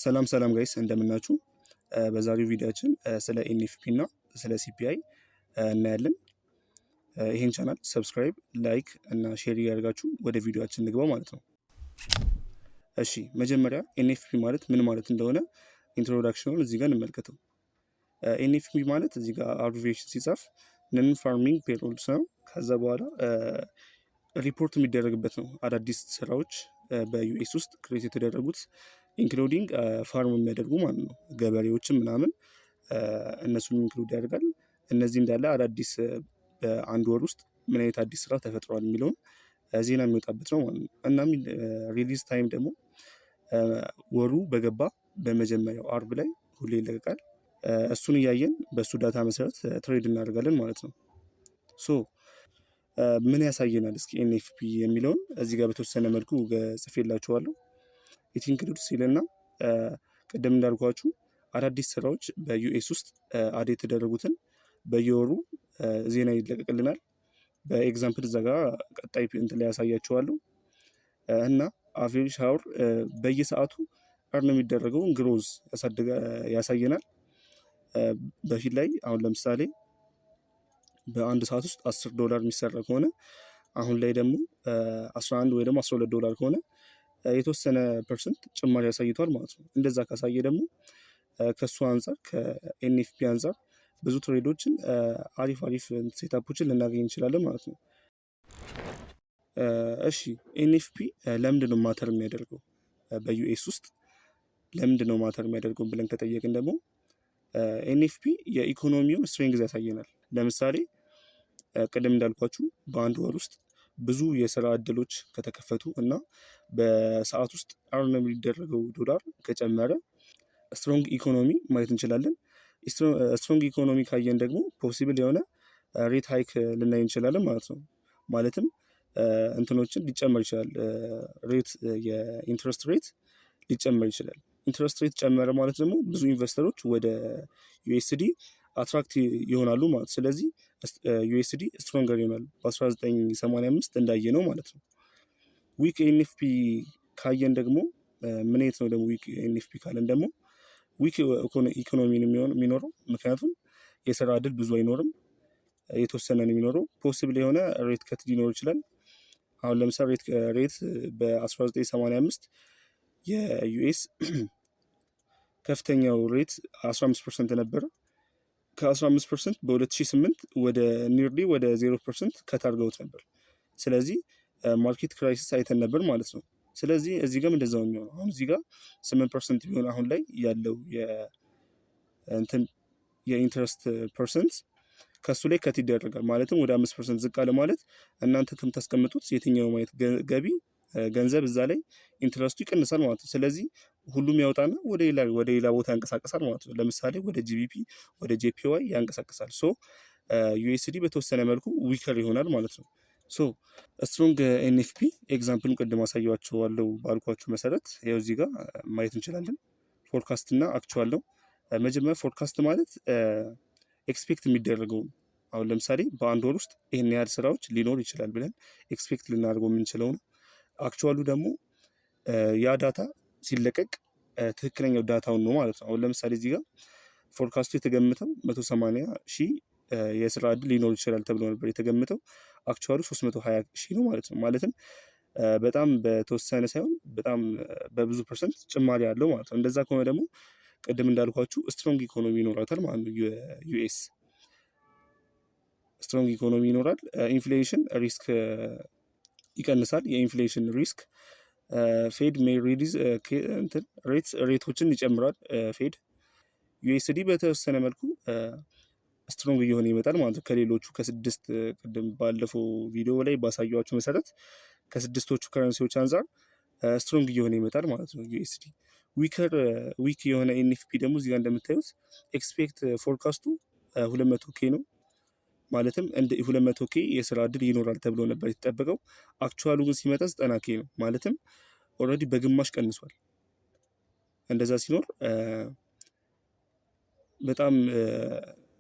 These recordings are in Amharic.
ሰላም ሰላም guys፣ እንደምናችሁ። በዛሬው ቪዲዮአችን ስለ NFP እና ስለ CPI እናያለን። ይህን channel subscribe፣ like እና share እያደርጋችሁ ወደ ቪዲዮአችን እንግባ ማለት ነው። እሺ፣ መጀመሪያ NFP ማለት ምን ማለት እንደሆነ introduction ኑን እዚህ ጋር እንመልከተው። NFP ማለት እዚህ ጋር abbreviation ሲጻፍ non farming payrolls ነው። ከዛ በኋላ ሪፖርት የሚደረግበት ነው። አዳዲስ ስራዎች በ US ውስጥ create የተደረጉት፣ including farm የሚያደርጉ ማለት ነው፣ ገበሬዎችም ምናምን እነሱን include ያደርጋል። እነዚህ እንዳለ አዳዲስ በአንድ ወር ውስጥ ምን አይነት አዲስ ስራ ተፈጥሯል የሚለውን ዜና የሚወጣበት ነው ማለት ነው። እናም release time ደግሞ ወሩ በገባ በመጀመሪያው አርብ ላይ ሁሌ ይለቀቃል። እሱን እያየን በእሱ data መሰረት trade እናደርጋለን ማለት ነው። So ምን ያሳየናል እስኪ NFP የሚለውን እዚህ ጋር በተወሰነ መልኩ ጽፌላችኋለሁ። It includes ይልና ቅድም እንዳልኳችሁ አዳዲስ ስራዎች በ US ውስጥ add የተደረጉትን በየወሩ ዜና ይለቀቅልናል። በ example እዛ ጋር ቀጣይ እንትን ላይ ያሳያችኋለሁ። እና average hour በየሰዓቱ earn የሚደረገውን growth ያሳየናል። በፊት ላይ አሁን ለምሳሌ በአንድ ሰዓት ውስጥ 10 ዶላር የሚሰራ ከሆነ፣ አሁን ላይ ደግሞ 11 ወይ ደግሞ 12 ዶላር ከሆነ የተወሰነ percent ጭማሪ ያሳይቷል ማለት ነው። እንደዛ ካሳየ ደግሞ ከእሱ አንጻር፣ ከ NFP አንጻር ብዙ trade ኦችን፣ አሪፍ አሪፍ setup ኦችን ልናገኝ እንችላለን ማለት ነው። እሺ፣ NFP ለምንድን ነው matter የሚያደርገው? በ US ውስጥ ለምንድን ነው matter የሚያደርገው ብለን ከጠየቅን ደግሞ NFP የኢኮኖሚውን strength ያሳየናል። ለምሳሌ ቅድም እንዳልኳችሁ በአንድ ወር ውስጥ ብዙ የስራ እድሎች ከተከፈቱ እና በሰአት ውስጥ earn የሚደረገው ዶላር ከጨመረ strong economy ማየት እንችላለን። Strong economy ካየን ደግሞ possible የሆነ rate hike ልናይ እንችላለን ማለት ነው። ማለትም እንትኖችን ሊጨመር ይችላል፣ rate፣ የ interest rate ሊጨመር ይችላል። Interest rate ጨመረ ማለት ደግሞ ብዙ investor ኦች ወደ USD attract ይሆናሉ ማለት፣ ስለዚህ USD stronger ይሆናል፣ በ1985 እንዳየነው ማለት ነው። Weak NFP ካየን ደግሞ ምን አይነት ነው ደግሞ? Weak NFP ካለን ደግሞ weak economy ነው የሚኖረው፣ ምክንያቱም የስራ እድል ብዙ አይኖርም፣ የተወሰነ ነው የሚኖረው። Possible የሆነ rate cut ሊኖር ይችላል። አሁን ለምሳሌ rate በ1985 የ US ከፍተኛው rate 15% ነበረ። ከ15% በ2008 ወደ nearly ወደ 0% cut አድርገውት ነበር። ስለዚህ market crisis አይተን ነበር ማለት ነው። ስለዚህ እዚህ ጋርም እንደዛው የሚሆነው፣ አሁን እዚህ ጋር 8% ቢሆን አሁን ላይ ያለው የእንትን የ interest percent ከሱ ላይ cut ይደረጋል። ማለትም ወደ 5% ዝቅ አለ ማለት እናንተ ከምታስቀምጡት የትኛውም አይነት ገቢ ገንዘብ እዛ ላይ interest ኡ ይቀንሳል ማለት ነው። ስለዚህ ሁሉም ያወጣና ወደ ሌላ ቦታ ያንቀሳቅሳል ማለት ነው። ለምሳሌ ወደ GBP፣ ወደ JPY ያንቀሳቅሳል። So USD በተወሰነ መልኩ weaker ይሆናል ማለት ነው። So strong NFP example ኡን ቅድም አሳያችኋለሁ ባልኳችሁ መሰረት ያው እዚህ ጋር ማየት እንችላለን። Forecast እና actual ነው። መጀመሪያ forecast ማለት expect የሚደረገው፣ አሁን ለምሳሌ በአንድ ወር ውስጥ ይህን ያህል ስራዎች ሊኖር ይችላል ብለን expect ልናደርገው የምንችለው ነው። Actual ኡ ደግሞ ያ data ሲለቀቅ ትክክለኛው data ውን ነው ማለት ነው። አሁን ለምሳሌ እዚህ ጋር forecast ኡ የተገመተው 180,000 የስራ እድል ሊኖር ይችላል ተብሎ ነበር የተገመተው። Actual ኡ 320,000 ነው ማለት ነው። ማለትም በጣም በተወሰነ ሳይሆን በጣም በብዙ percent ጭማሪ አለው ማለት ነው። እንደዛ ከሆነ ደግሞ ቅድም እንዳልኳችሁ strong economy ይኖራታል ማለት ነው። US strong economy ይኖራል። Inflation risk ይቀንሳል። የ inflation risk፣ Fed may release እንትን rate ኦችን ይጨምራል። Fed፣ USD በተወሰነ መልኩ strong እየሆነ ይመጣል ማለት ነው። ከሌሎቹ ከስድስት፣ ቅድም ባለፈው ቪዲዮ ላይ ባሳየኋችሁ መሰረት ከስድስቶቹ currency ዎች አንጻር strong እየሆነ ይመጣል ማለት ነው። USD weaker፣ weak የሆነ NFP ደግሞ እዚጋ እንደምታዩት expect forecast ኡ 200K ነው። ማለትም እንደ 200K የስራ እድል ይኖራል ተብሎ ነበር የተጠበቀው። Actual ኡ ግን ሲመጣ 90K ነው። ማለትም already በግማሽ ቀንሷል። እንደዛ ሲኖር በጣም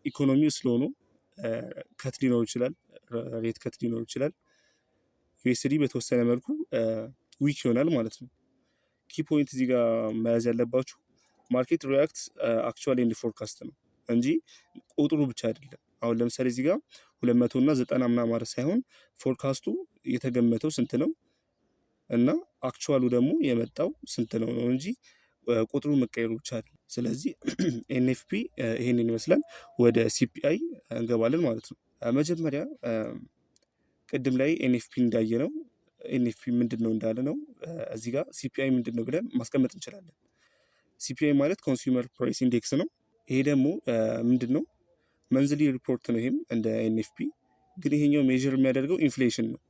ኢኮኖሚው ስለሆኑ cut ሊኖር ይችላል፣ rate cut ሊኖር ይችላል። USD በተወሰነ መልኩ weak ይሆናል ማለት ነው። Key point እዚህ ጋር መያዝ ያለባችሁ Market react actual and forecast ነው እንጂ ቁጥሩ ብቻ አይደለም። አሁን ለምሳሌ እዚህ ጋር 290 ምናምን ማለት ሳይሆን forecast ኡ የተገመተው ስንት ነው እና actual ኡ ደግሞ የመጣው ስንት ነው ነው እንጂ ቁጥሩ መቀየሩ ብቻ አይደለም። ስለዚህ NFP ይሄንን ይመስላል። ወደ CPI እንገባለን ማለት ነው። መጀመሪያ ቅድም ላይ NFP እንዳየነው፣ NFP ምንድን ነው እንዳለ ነው፣ እዚህ ጋር CPI ምንድን ነው ብለን ማስቀመጥ እንችላለን። CPI ማለት consumer price index ነው። ይሄ ደግሞ ምንድን ነው? Monthly report ነው። ይሄም እንደ NFP ግን ይሄኛው measure የሚያደርገው inflation ነው።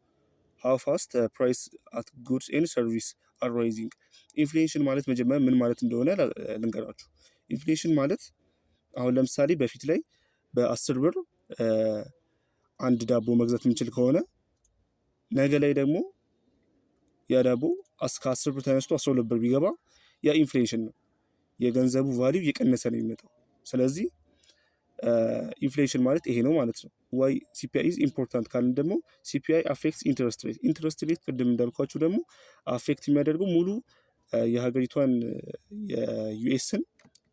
How fast price at goods and service are rising። Inflation ማለት መጀመሪያ ምን ማለት እንደሆነ ልንገራችሁ። Inflation ማለት አሁን ለምሳሌ በፊት ላይ በ10 ብር አንድ ዳቦ መግዛት የምንችል ከሆነ ነገ ላይ ደግሞ ያ ዳቦ ከ10 ብር ተነስቶ 12 ብር ቢገባ ያ inflation ነው። የገንዘቡ value እየቀነሰ ነው የሚመጣው። ስለዚህ inflation ማለት ይሄ ነው ማለት ነው። Why CPI is important ካልን ደግሞ CPI affects interest rate። Interest rate ቅድም እንዳልኳችሁ ደግሞ affect የሚያደርገው ሙሉ የሀገሪቷን የ US ን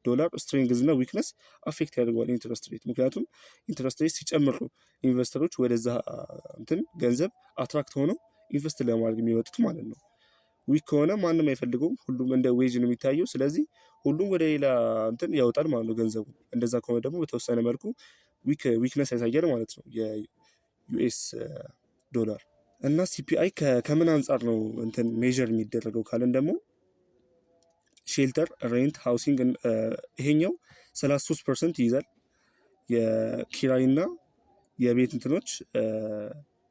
ዶላር strength እና weakness affect ያደርገዋል interest rate። ምክንያቱም interest rate ሲጨምር ነው investor ኦች ወደዛ እንትን ገንዘብ attract ሆነው invest ለማድረግ የሚመጡት ማለት ነው። Weak ከሆነ ማንም አይፈልገውም። ሁሉም እንደ ዌጅ ነው የሚታየው። ስለዚህ ሁሉም ወደ ሌላ እንትን ያወጣል ማለት ነው ገንዘቡ። እንደዛ ከሆነ ደግሞ በተወሰነ መልኩ weakness ያሳያል ማለት ነው የ US ዶላር። እና CPI ከምን አንጻር ነው እንትን measure የሚደረገው ካለን ደግሞ shelter፣ rent፣ housing፣ ይሄኛው 33% ይይዛል። የኪራይና የቤት እንትኖች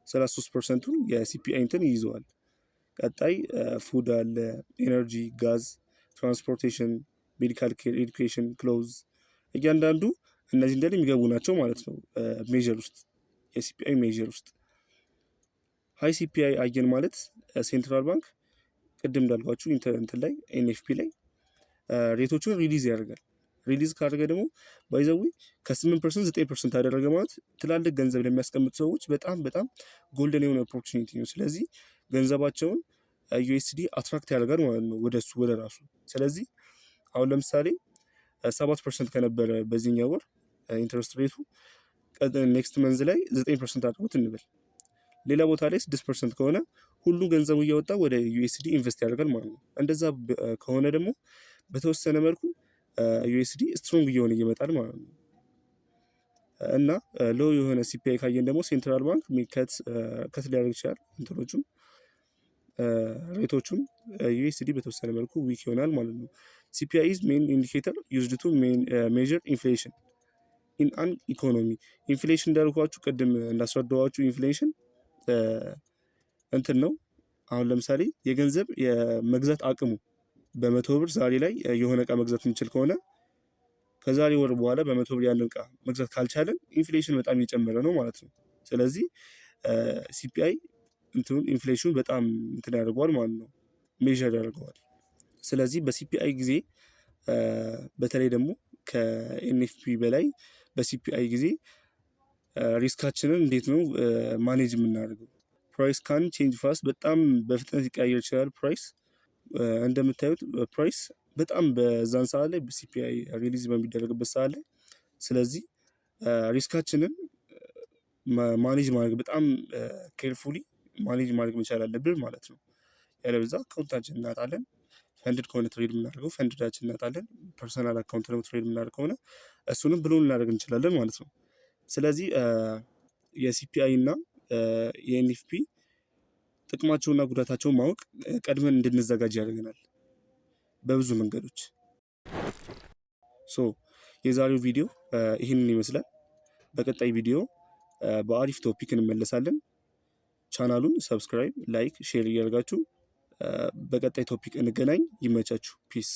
33 percent ኡን የ CPI እንትን ይይዘዋል። ቀጣይ food አለ፣ energy፣ gas፣ transportation፣ medical care፣ education፣ clothes፣ እያንዳንዱ እነዚህ እንዳለ የሚገቡ ናቸው ማለት ነው measure ውስጥ፣ የ CPI measure ውስጥ። High CPI አየን ማለት central bank ቅድም እንዳልኳችሁ እንትን ላይ፣ NFP ላይ rate ኦቹን release ያደርጋል። Release ካደረገ ደግሞ by the way ከ8% 9% አደረገ ማለት ትላልቅ ገንዘብ ለሚያስቀምጡ ሰዎች በጣም በጣም golden የሆነ opportunity ነው። ስለዚህ ገንዘባቸውን USD attract ያደርጋል ማለት ነው ወደ እሱ፣ ወደ ራሱ። ስለዚህ አሁን ለምሳሌ 7% ከነበረ በዚህኛው ወር interest rate ኡ next month ላይ 9% አድርጉት እንበል። ሌላ ቦታ ላይ 6% ከሆነ ሁሉ ገንዘቡ እያወጣ ወደ USD invest ያደርጋል ማለት ነው። እንደዛ ከሆነ ደግሞ በተወሰነ መልኩ USD strong እየሆነ ይመጣል ማለት ነው። እና low የሆነ CPI ካየን ደግሞ central bank cut ሊያደርግ ይችላል እንትኖቹም rate ኦቹም፣ USD በተወሰነ መልኩ weak ይሆናል ማለት ነው። CPI is main indicator used to measure inflation in an economy። Inflation እንዳልኳችሁ፣ ቅድም እንዳስረዳኋችሁ inflation እንትን ነው። አሁን ለምሳሌ የገንዘብ የመግዛት አቅሙ በ100 ብር ዛሬ ላይ የሆነ እቃ መግዛት የምንችል ከሆነ ከዛሬ ወር በኋላ በ100 ብር ያንን እቃ መግዛት ካልቻለን inflation በጣም እየጨመረ ነው ማለት ነው። ስለዚህ CPI እንትኑን inflation ኑ በጣም እንትን ያደርገዋል ማለት ነው፣ measure ያደርገዋል። ስለዚህ በ CPI ጊዜ፣ በተለይ ደግሞ ከ NFP በላይ በ CPI ጊዜ risk ኣችንን እንዴት ነው manage የምናደርገው? Price can change fast፣ በጣም በፍጥነት ሊቀያየር ይችላል price። እንደምታዩት price በጣም በዛን ሰዓት ላይ CPI release በሚደረግበት ሰዓት ላይ፣ ስለዚህ risk ኣችንን manage ማድረግ፣ በጣም carefully manage ማድረግ መቻል አለብን ማለት ነው። ያለበለዚያ account ኣችን እናጣለን። Funded ከሆነ trade የምናደርገው funded ኣችን እናጣለን። Personal account ደግሞ trade የምናደርግ ከሆነ እሱንም blow ልናደርግ እንችላለን ማለት ነው። ስለዚህ የ CPI እና የ NFP ጥቅማቸውና ጉዳታቸውን ማወቅ ቀድመን እንድንዘጋጅ ያደርገናል በብዙ መንገዶች። So የዛሬው ቪዲዮ ይህንን ይመስላል። በቀጣይ ቪዲዮ በአሪፍ topic እንመለሳለን። ቻናሉን subscribe፣ like፣ share እያደረጋችሁ በቀጣይ topic እንገናኝ። ይመቻችሁ። Peace።